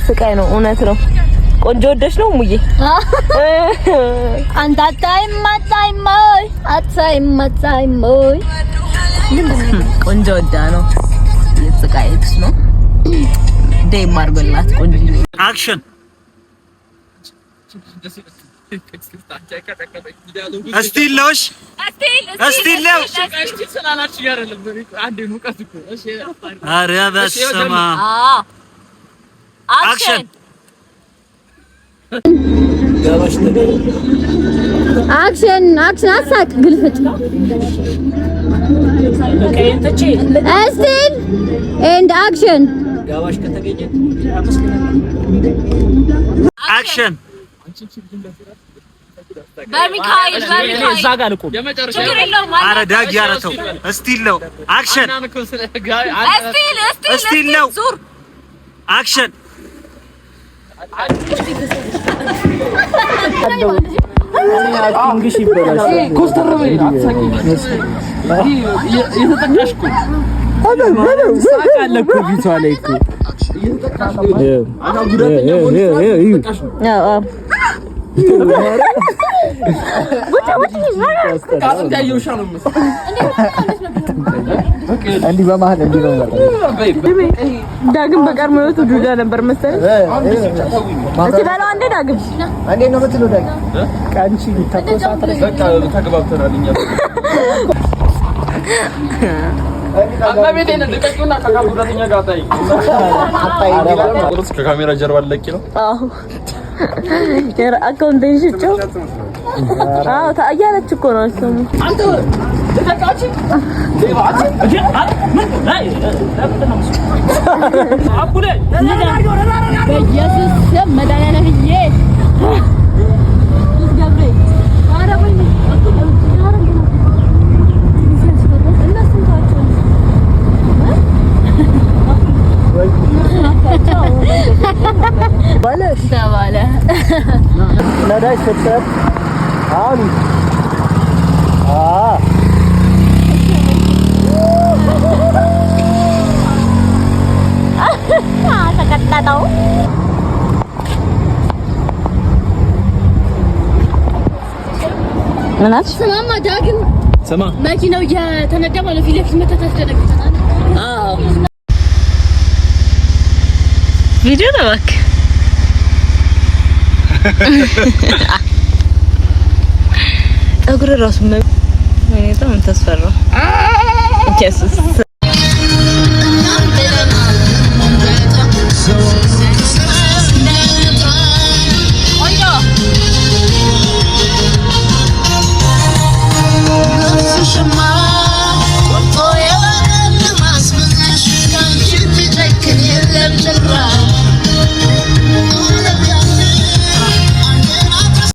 ስቃይ ነው። እውነት ነው። ቆንጆ ወደሽ ነው ሙዬ። አንተ አታይም አታይም ወይ አታይም አታይም ወይ? ቆንጆ ወዳ ነው የተሰቃየች ነው። ደም አድርጎላት ቆንጆ። Action! እስቲ ለውሽ እስቲ ለው። ኧረ በስመ አብ! Action! Action, action! አሳቅ ግልፍጥ። Still and action! Action! በሚካኤል በሚካኤል። እዛ ጋር ልቁም። ኧረ ዳጊ ኧረ ተው። እስቲ ለው። Action! Still, still. እስቲ ለው። ዙር። Action! Acting ሽ ይበላሻል። ኮስተር በይ፣ አትሳቂ። የተጠቃሽ እኮ ሳቅ አለ እኮ ፊቷ ላይ እኮ። አዎ። እንዲህ በመሀል እንዲህ ነው። ዳግም በቀድሞ ህይወቱ ዱዳ ነበር መሰለኝ። እስቲ በለው አንዴ ዳግም። እንዴት ነው የምትለው? ዳግም ቀንቺ ተኮሳትረሽ በቃ ተግባብተናል እኛ። ልቀቂውና ከአካል ጉዳተኛ ጋር አታይ። ከካሜራ ጀርባ ለቂ ነው። አዎ፣ account ኤን ሽጬው። አዎ እያለች እኮ ነው እሱም። በኢየሱስ ስም መድኃኒዓለምዬ ገብርኤል ኧረ ወይኔ እነሱን ተዋቸው። ተባለ። ነዳጅ ስትሰጥ አሁን አ ተቀጠጠው። ምን አልሽ? ስማማ ዳግም። ስማ። መኪናው እየተነዳ ማለት ፊት ለፊት መተህ ታስደነግጠናል። አዎ፣ ቪዲዮ ነው እባክህ። ፀጉር ራሱ ወይኔ በጣም ተስፈራው። ኢየሱስ።